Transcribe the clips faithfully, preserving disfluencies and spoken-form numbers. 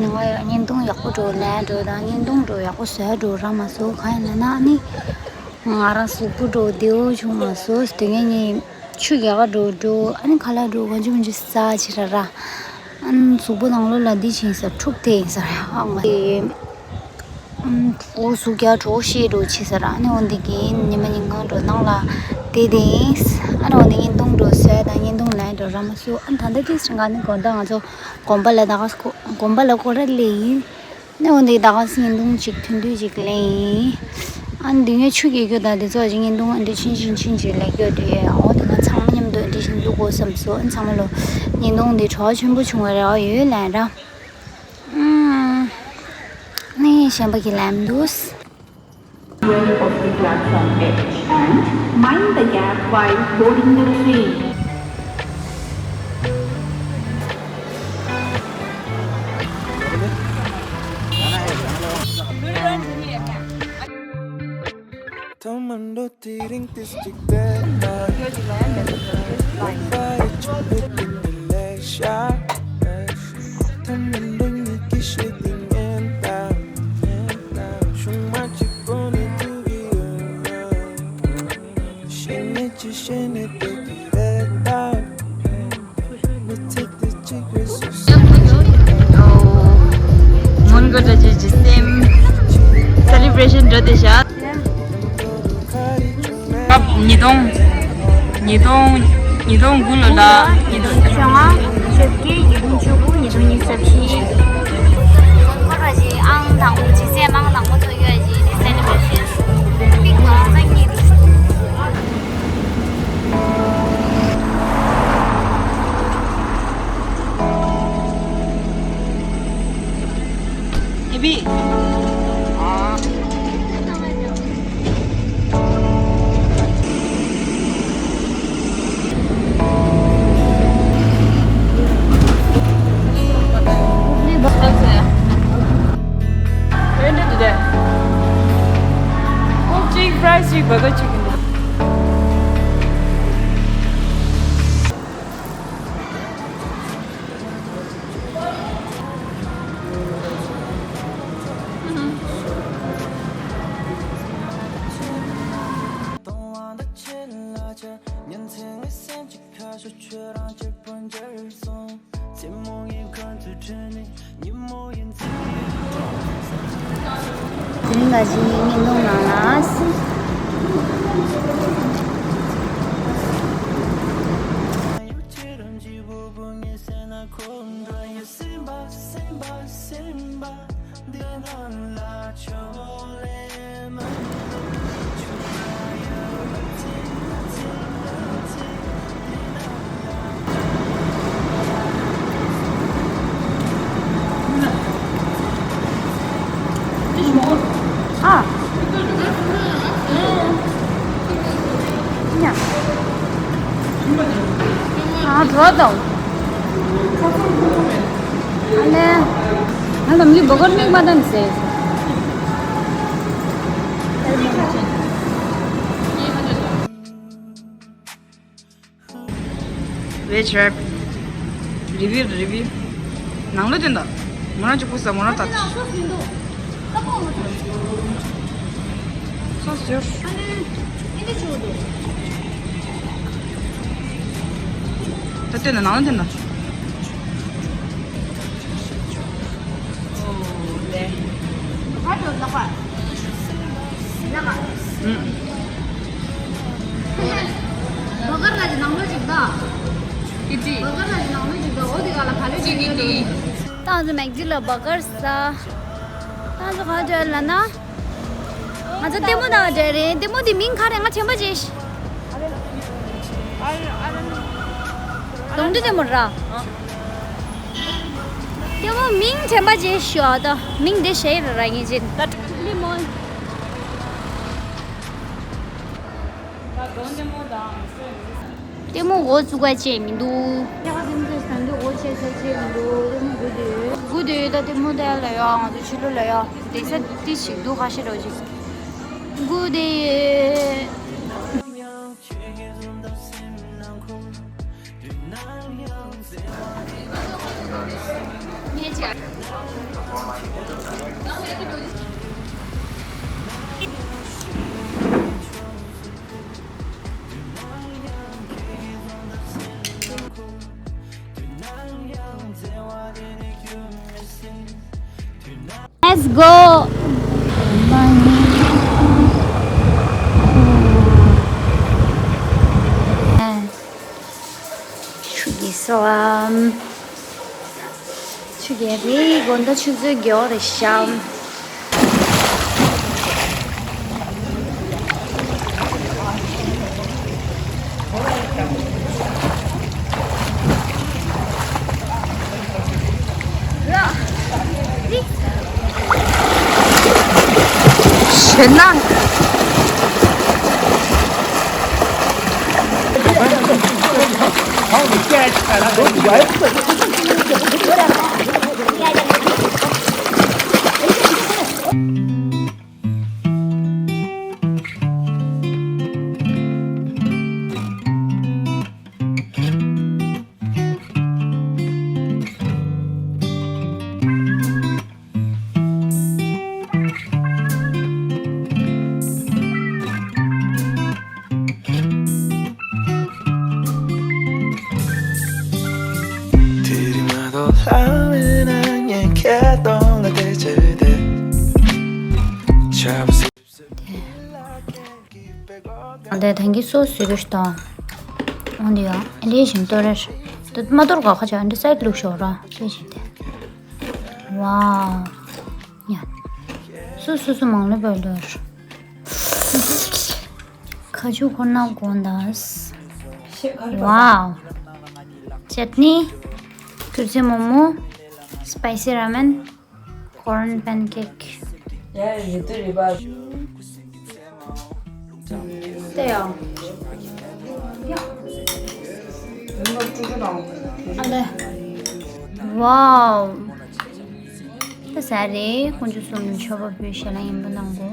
ང་ཡང་བརྙན་ཐུང་ཡག་པོ་འགྲོ་ལན་འགྲོ་དང་བརྙན་ཐུང་འགྲོ་ཡག་པོ་བཟོས་འགྲོ་རག་མ་སོང་། གང་ཡིན་ལབ་ན་ཨ་ནི་ང་རང་གཟུགས་པོ་འགྲོ་བདེ་བོ་བྱུང་མ་སོང་། དེ་ངས་ངས་ཆུ་རྒྱག་ག་འགྲོ་འགྲོ་ཨ་ནི་ཁ་ལག་འགྲོ་གང་ཅི་མང་ཅི་ཟ་བྱེད་ར་ར། ཨ་ནི་གཟུགས་པོ་ནང་ལོགས་ལ་འདི་བྱིན་ས་འཁྲུག་དེ་ཡིན་ས་ར་ཨ་ང་དེ། ཨུམ། འུ་གཟུགས་རྒྱག་གྲོགས་ཤེས་འགྲོ་ཆེ་ས་ར་ཨ་ནི་འོ་འདི་གི་ཉི་མ་ཉིན་གང་འགྲོ་ནང་ལ་དེ་དེ་ཡིན། ཨ་ནི་འོ་འདི་བརྙན་ཐུང་འགྲོ་བཟོས་དང་བརྙན་ཐུང་ལན་འགྲོ་རག་མ་སོང་། ཨ་ནི་ད་ལྟ་དེ་སྲིང་ག་ནི་དགོང་དག་ང་ཚོ་དགོན་པ་ལ་ད་ག་དགོན་པ་ལ་སྐོར་ར་ལས་ཡིན། ནི་འོ་འདི་ད་ག་སེ་བརྙན་ཐུང་ཅིག་ཐུང་ཐུང་ཅིག་ལེན་ཡིན། ཨ་ནི་འདི་ངས་ཆུ་རྒྱག་རྒྱུ་དང་འདི་ཚོ་ཅིག་བརྙན་ཐུང་ཨ་འདི་ཆུན་ཆུན་ཆུན་ཆུན་ལེགས་རྒྱུ་འདི་ཡོད། འོ་འདི་ང་ཚང་མ་མཉམ་དུ་འདི་བཞིན་བླུག་དགོས་བསམ་སོང་། ཨ་ནི་ཚང་མ་ལོ་བརྙན་ཐུང་འདི་གྲོགས་ཆེན་པོ་བྱུང་བ་རེད། ཨ་ཡོད་ལན་ར། ཨུམ། ནི་གཞན་པ་གི་ལན་འདུག Beware of the platform edge and mind the gap while boarding the train. མོན་གྷོ་འགྲོ་རྒྱུ་གི་སེམས་སེ་ལི་བྷི་རེ་ཤན་འགྲོ་བསྡད་བཞག་སྐབས་ཉིས་སྟོང་། ཉིས་སྟོང་། ཉིས་སྟོང་དགུ་ལོ་ལ། ཉིས་སྟོང་ཉི་ཤུ་རྩ་ལྔ། ཉི་ཤུ་བརྒྱད། ཉིས་སྟོང་བཅུ་དགུ། ཉིས་སྟོང་ཉི་ཤུ་རྩ་བཞི། ཁོ་ར་ཞིག་ཨང་དང་པོ་ཇི་སེ་ཨང་དང་པོ་ཐོབ་ཡོད་ཞིག་དེ་སེ་ལི་བྷི་རེ་ཤན་པིག་ལ་སང་ཉིན། ཨེ་བི། ཅིག་ཕ་རའི་སི་ཅིག་བྷར་གར་ཅིག་དེ་རིང་ང་ཅིག་བརྙན་ཐུང་ནང་ལ། ཨ། ཡ། ཨ་འགྲོ་དང་། ཨ་ལེ། ང་ལམ་གྱི་སྦོ་གར་མིག་མ་བཏང་ཟེར། Veg wrap. Review, review. ནང་ལོ་དེ་འདྲ། མོ་རང་གཅིག་པུ་ཟ། མོ་རང་ད། སོ་སོ། ད་དེ་ནང་ལོ་དེ་འདྲ། ཨུམ། བྷ་གར་ལ་ནང་ལོ་ཅིག་ད། ཀི་ཏི། བྷ་གར་ལ་ནང་ལོ་ཅིག་ད། འོ་དེ་ག་ལ་ག་ལོ་ཅིག་ཡོད་དོ། ཏང་ཙུ་མེག་ཇི་ལ་བྷ་གར་ཟ། ཏང་ཙུ་ག་འདྲ་ལ་ན། ང་ཚོ་ལྟད་མོ་ནང་འདྲ་རེད། ལྟད་མོ་དེ་མིང་ག་རེ། ང་དྲན་པ་བརྗེད་ཤག་གདོང་འདྲེ་ལྟད་མོ་ར། ལྟད་མོ་མིང་དྲན་པ་བརྗེད་ཤག་ད་མིང་དེ་ཤེས་ར་ར་ངེས་ཅན། ལྟད་མོ་འགོ་བཙུགས་པ་བྱས་མི་འདུག་སྒུག་བསྡད་ཡོད། ད་ལྟད་མོ་དེ་ལ་ཡོད། ང་ཚོ་ཕྱི་ལོགས་ལ་ཡོད། བསྡད་ས་ཏི་ཞིག་འདུག་ཁ་ཤས་རོགས་ཅིག་སྒུག་བསྡད་ཡོད། Let's go. ཆུ་གི་ས་ལམ། ཆུ་རྐྱལ་རེད། དགོང་དག་ཆུ་ཚོད་བརྒྱད་པ་རེད་ཤག་ཞེད་སྣང་། དེ་རིང་མ་གཏོགས་ལྷ་མེད་ན་ངས་ཁྱེད་གདོང་ལ་བལྟས་བྱས་བསྡད། ཆབ་སྲིད། ཨ་འདི་ཐང་གི་སོ་སོ་རུ་ཞིག་དང་། འོ་འདི་ཡང་འདི་བཞིན་གཏོར་རེ། དེ་མ་གཏོར་ག་ཁ་ཆ་འདི་སའི་ལུག་ཤོར་ར་སེ་བཞིན་དེ། ཝའོ། ཡ། སོ་སོ་སོ་མང་ལེ་བར་དོར། ཁ་ཆུ་ཁོ་ན་གོན་དང་། ཝའོ། ཅེ་ནི། སྐྱུར་རྩི་མོག་མོག་སི་པའི་སི་ར་མེན། Corn pancake. ཡ་རི་དུ་རི་བ། དེ་ཡང་། ཨ་ལེ། ཝའོ། ད་ཟ་རེད། ཁོང་ཚོ་གསུམ་མཆོད་པ་ཕུལ་ཞལ་ལག་ཡིན་པ་གནང་གོ།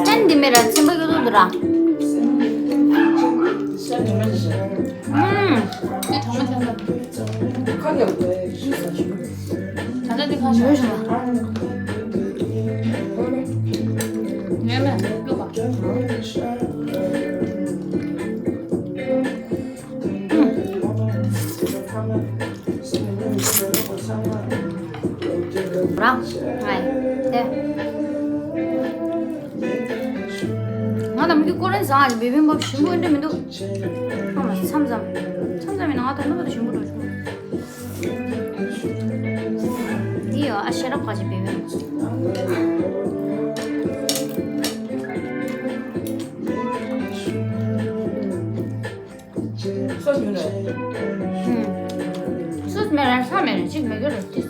སྤེན་འདི་མེད་ར་ཚིམ་པ་གི་ལུགས་འདུག་ར། ཨུམ། ད་ལྟ་འདི་ཁ་ཤས། ཉོས་བཞག་པ། ཉོས་མེད་བླུགས་པ། རང་ང་དེ། ང་དང་མི་གི་ཀོ་རན་ཟ་ཨ་བེ་བེ་འབབ་ཞིམ་པོ་འདྲ་མི་འདུག་ཨ་མ་མཚམས་མཚམས་མཚམས་མཚམས་ཡིན་ན་ང་དང་ནུ་བ་དང་ཞིམ་པོ་འགྲོ་བྱུང་། འདི་ཡོ་ཨ་ཤེས་རབ་ག་ཅི་བེ་བེ། སོ་ཉུང་རེད། ཧུམ། སོ་མེད་ར་ས་མེད་ར་གཅིག་མེད་གི་རེད་དེ།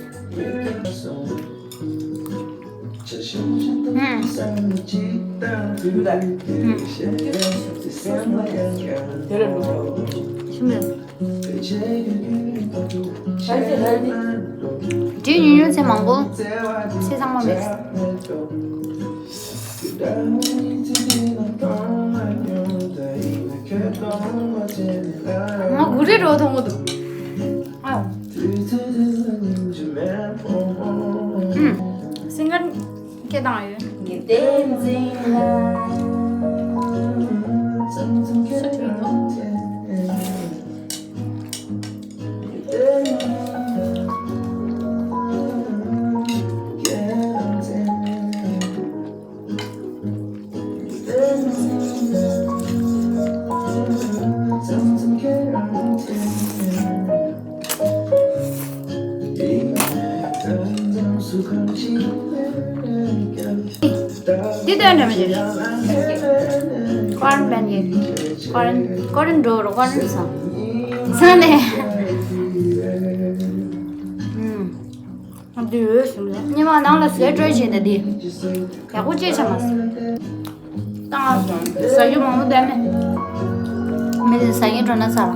ཧུམ། ཧུམ། དེ་རེད་ལུགས། ཞིམ་རེད། ས་ཡི་ལ་ཡི་དེ་ཉུང་ཉུང་ཚེ་མང་པོ་ཚེ་ཚང་མ་མེད། ང་གུ་རེ་རོ་མཐོང་གི་འདུག་ཨ། ཧུམ། སིང་གར་སྐད་བཏང་ཡོད། ངས་བསྟན་འཛིན་ལ། འདི་དོན་འདྲ་མི་འདུག་ཀོ་རན་པན་གྱི་ཀོ་རན་ཀོ་རན་འགྲོ་རོགས་ཀོ་རན་བཟང་བཟང་ནས། ཨུམ། འདི་འོས་སུ་མེད། ཉི་མ་ནང་ལ་ཟས་སྤྲོད་བྱས་ནས་འདི། ཡག་པོ་ཅིག་བྱས་མ་སོང་། བཏང་བ་སོང་། ཟ་རྒྱུ་མང་པོ་བསྡད་མེད། མི་དེ་ཟ་ཡིན་འགྲོ་ན་ཚར་བ།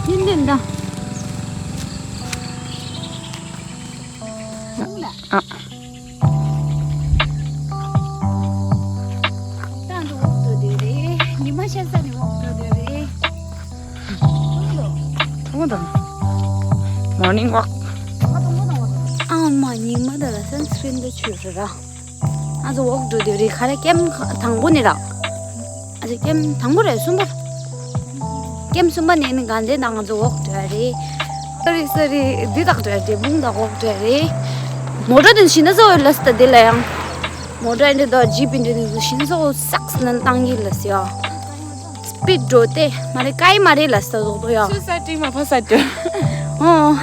ཏིན་ཏིན་ད། ཨ། ཆེ་ས་ནས་ཝོག་འགྲོ་དེ་རེད། ཐུང་ངུ་དང་། Morning walk. ཨ་མ་ཉི་མ་ད་ལ་སན་སི་ཀྲིན་དེ་ཆུ་རེད་ར། ང་ཚོ་ཝོག་འགྲོ་དེ་རེད། ག་རེ་ཀེམ་དང་པོ་ནས་ར། ཨ་ཅེ་ཀེམ་དང་པོ་རེད། གསུམ་པ། ཀེམ་གསུམ་པ་ནས་ནི་ག་འདྲེ་དང་ང་ཚོ་ཝོག་འགྲོ་ཡ་རེད། སོ་རི་སོ་རི། འདི་དག་འགྲོ་ཡ་རེད། མུང་དག་ཝོག་འགྲོ་ཡ་རེད། མོ་ཊ་དེ་ཤིན་ན་ཚོ་ལ་སྟ་དེ་ལ་ཡང་། མོ་ཊ་འདི་དག་ཇིབ་འདི་དེ་ཤིན་ཚོ་སག་སི་ནན་བཏང་གི་ལ་སི་ཡ། སི་པིཌ་འགྲོ་སྟེ་མ་རེད། ཀའི་མ་རེད་ལ་སྟ་ཟོག་པོ་ཡ། སུ་ས་ཏྲིག་མ་ཕ་ས་ཏྲ། ཨོ།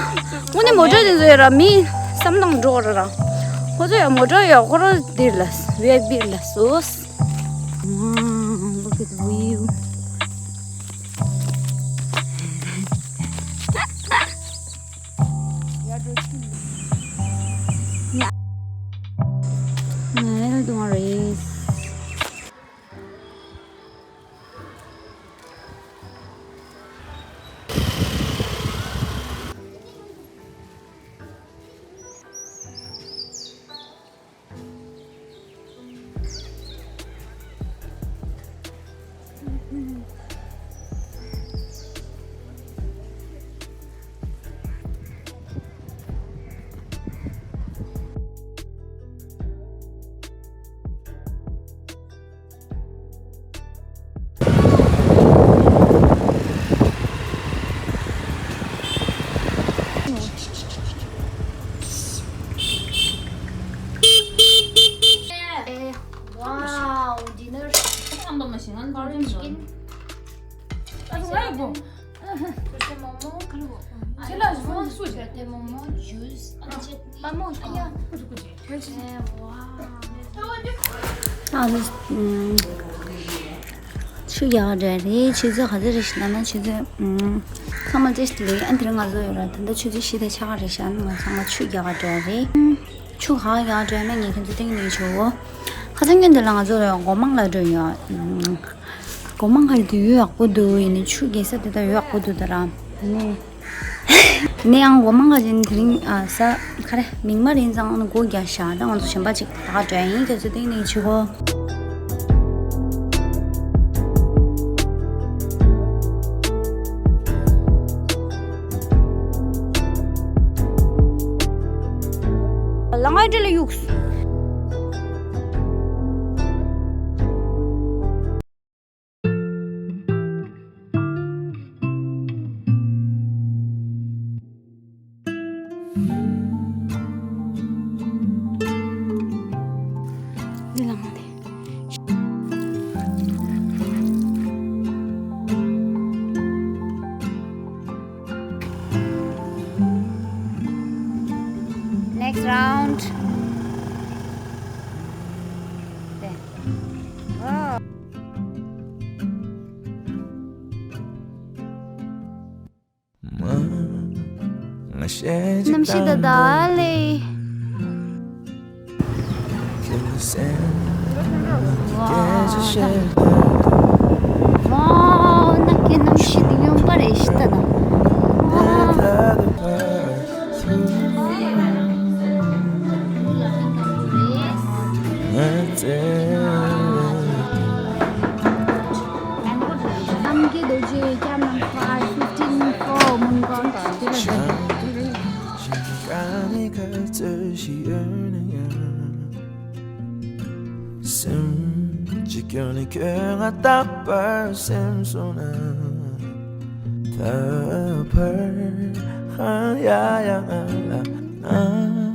དངོས་གནས་མོ་ཊ་དེ་ཚོ་ཡ་ར་མི་བསམ་དང་འགྲོ་ར་ར། ཁོ་ཚོ་ཡ་མོ་ཊ་ཡ་ཁོ་ར་འདིར་ལ་སི་ཝི་ཨའི་པི་ལ་སོ། Wow, look at the view. Yeah. Nah, I don't want to race. Wow, dinner. Orange chicken. Juice and chutney. ཨ་ནི། ཆུ་རྒྱག་ག་འགྲོ་ཡ་རེད། ཆུ་ཚོད་ག་ཚོད་རེད་ཞེ་ན། ཆུ་ཚོད་ཚང་མ་ཏེ་ལེ་ཨ་འདིར་ང་ཚོ་ཡོད་ར། ད་ལྟ་ཆུ་ཚོད་བཞི་དང་ཕྱེད་ཀ་རེད་ཤག་ཨ་ནི་ང་ཚང་མ་ཆུ་རྒྱག་ག་འགྲོ་ཡ་རེད། ཆུ་ག་རྒྱག་ག་འགྲོ་ཡ་མེད་ངས་ཁྱོད་ཚོ་སྟེང་ནས་ཆུ་བོ། ཁ་སང་ཉིན་དེ་ལ་ང་ཚོ་སྒོ་མང་ལ་འགྲོ་ཡོད། སྒོ་མང་ག་རེ་དུ་ཡོད་ཡག་པོ་འདུག་ཡིན་ནའི་ཆུ་རྒྱག་ས་དེ་ད་ཡོད་ཡག་པོ་འདུག་ད་ར། ནས། ནས་ཡང་སྒོ་མང་ག་ཅན་དེ་རིང་ཨ་ས་ག་རེ་མིག་དམར་ཡིན་ཙང་ཨ་ནི་སྒོ་རྒྱག་ཤག་ད་ང་ཚོ་གཞན་པ་ཅིག་ད་ག་འགྲོ་ཡ་ཡིན། ཁྱོད་ཚོ་སྟེང་ནས་ཆུ་བོ། ལ་ང་འདྲ་ལ་གཡུགས། འདི་ལ་མ་དེ། Next round. ནམ་ཞིག་ད་ད་ལེ། ཝའོ། ཝའོ། ནགས་ཀྱི་གནམ་གཤིས་འདི་ཡོང་པ་རེད་ཤི་ད་ད། ཝའོ། ནམ་མཁའི་རྡོ་རྗེ་སྐྱབས་གནང་། five fifteen four མོན་གྷོ། དེ་ལ་སེམས་ཅི་སྐྱོ་ནས་ཁྱོད་ང་རྟག་པར་སེམས་སོང་ན། ད་བར་ཧ་ཡ་ཡ་ང་ལ་ང་